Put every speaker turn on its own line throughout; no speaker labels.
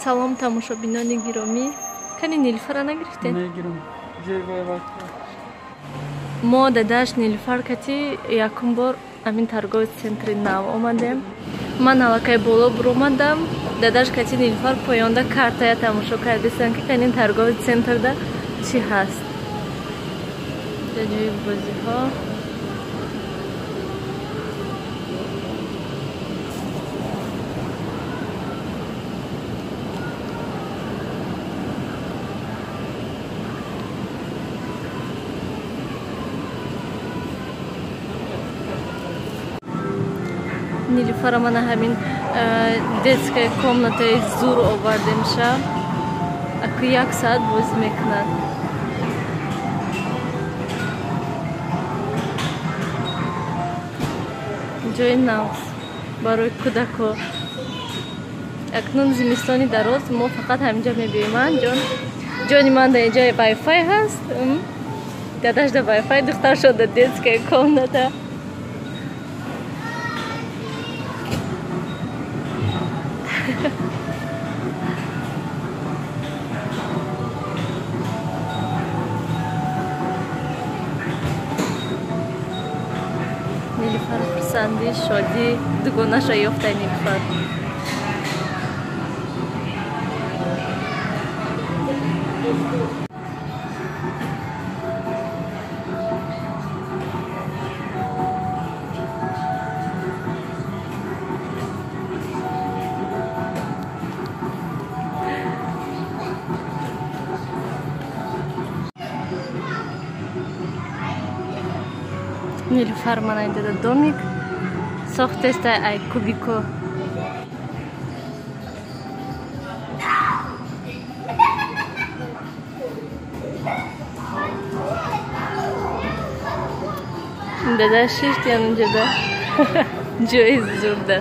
Салом, тамошобинони гиромӣ. Кани Нилуфарра нагирифтем?
Мегирам.
Мо дадаш Нилуфар кати якум бор амин торговый центри нав омадем. Ман аллакай боло буромадам. Дадаш кати Нилуфар поёнда картая тамошо кардистанд, ки канин торговый центрда чӣ ҳаст. Ҷои бозиҳо. Нилуфара мана ҳамин детская комнатаи зур овардемша. Аку як саат бозӣ мекунад. Ҷои нав барои кӯдако. Акнун зимистони дароз мо фақат ҳаминҷа мебиёем. Ҷон, ҷони ман дар инҷа вайфай ҳаст. Дадаш да вайфай, духтаршо да детская комната. Нилуфар хурсандӣ, шодӣ, дугонаша ёфтай Нилуфар. Нилуфар мана инҷода домик сохтеста ай кубико. Дада шиштиян инҷода ҷои зурда.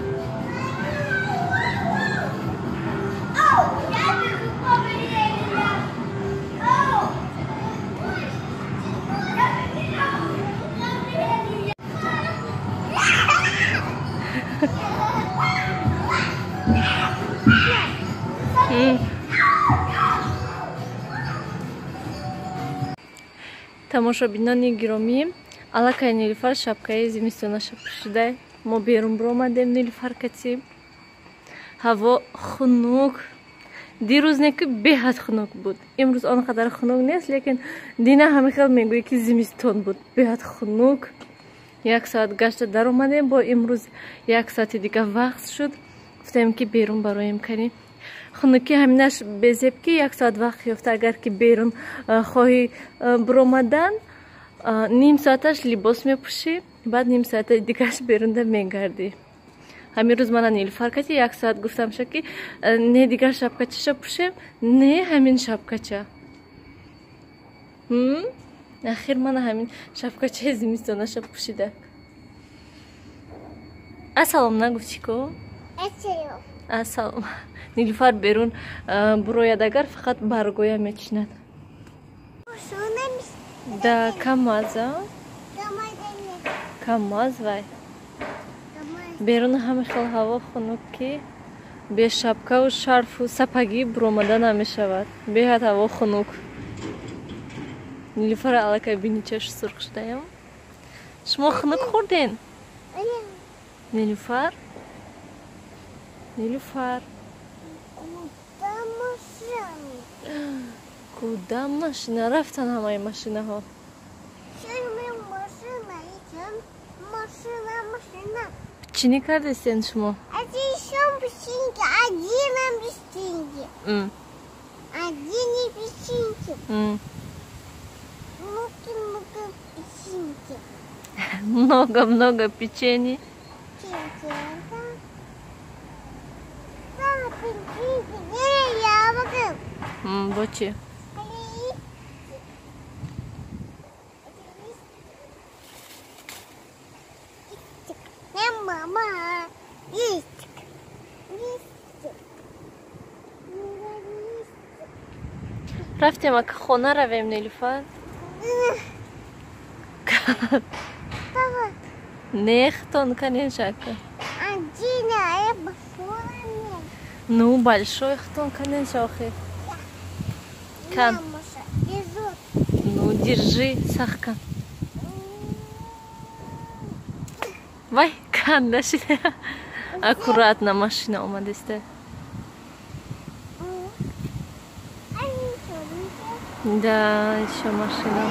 Тамошобинони гиромӣ, аллакай Нилуфар шапкаи зимистонаша пӯшида. Мо берун биромадем Нилуфар кати. Ҳаво хунук. Дирӯз не ки беҳад хунук буд. Имрӯз он қадар хунук нест, лекин дина ҳамин хел мегӯӣ ки зимистон буд. Беҳад хунук. Як соат гашта даромадем, бо имрӯз як соати дига вақт шуд. Гуфтем ки берун бароем кани. Хунукӣ ҳаминаш безеб ки як соат вақт ёфта, агар ки берун хоҳӣ биромадан, ним соаташ либос мепӯшӣ, баъд ним соати дигаш берунда мегардӣ. Ҳамин рӯз мана Нилуфар кати як соат гуфтамша ки не дигар шапкачаша пӯшем, не ҳамин шапкача. Ахир мана ҳамин шапкачаи зимистонаша пӯшида. Ассалом нагуфтӣ ко? Ассалом. Нилуфар берун бурояд агар фақат баргоя мечинад. Да камаз, камаз вай. Берун ҳама хел ҳаво хунук ки бе шапкаву шарфу сапагӣ буромада намешавад. Беҳад ҳаво хунук. Нилуфар аллакай биничаш сурх шудаям. Шумо хунук хӯрден? Нилуфар? Нилуфар. Куда машина? Рафтан ҳамаи машинаҳо. Чӣ кардестен шумо? Много-много печенье. Бочи. Рафтем ака хона равем, Нилуфар. Нехтон канешака. Ну, большой хтон канен шохи. Кан. Ну, держи, сахкан. Вай, кан нашида. Аккуратно, машина омадеста. Да, еще машина.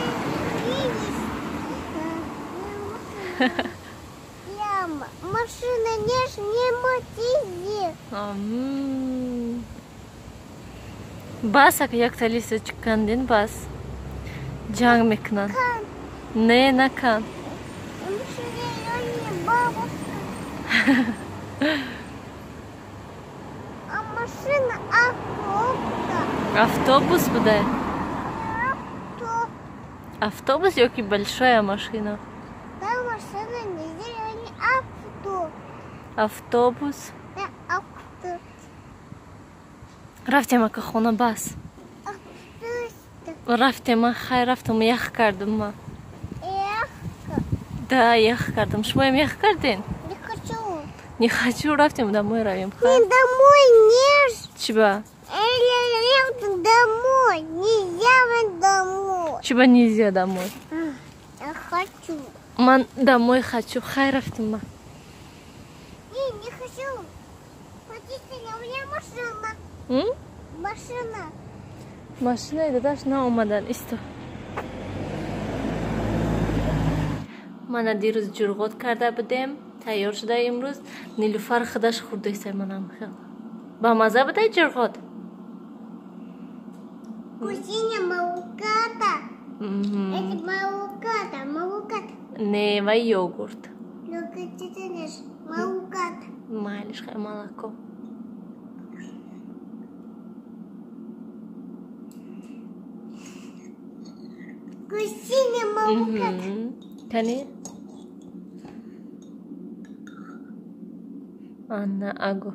Машина не мотизи.
Бас ак якта лисочка кандин бас. Ҷанг мекунанд. Не, накан.
А машина автобус.
Автобус буда? Автобус ёки большая машина?
Да, машина не зеленый автобус.
Автобус?
Да, автобус.
Рафтем ака хона бас. Рафтем, хай рафтам, ях кардам ма.
Ях?
Да, ях кардам. Шумоям ях кардин?
Не хочу.
Не хочу, рафтем домой равим.
Не домой, не.
Чего?
Домой, нельзя домой.
Чего нельзя домой?
Я хочу.
Ман домой хочу. Хай рафтем ма.
Не, не хочу. Хотите, у меня машина. Машина.
Машинаи дадаш наомадан исто. Мана дирӯз ҷурғот карда будем, тайёр шуда имрӯз. Нилуфар худаш хӯрдоистай манам хел. Ба маза будай ҷурғот?
Кузиня молоката. Это молоката, молоката.
Не, вай йогурт.
Молоката.
Майлиш, хай молоко.
Кузиня молоката.
Кани? Анна Агу.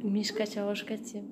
Мишка чавошкати.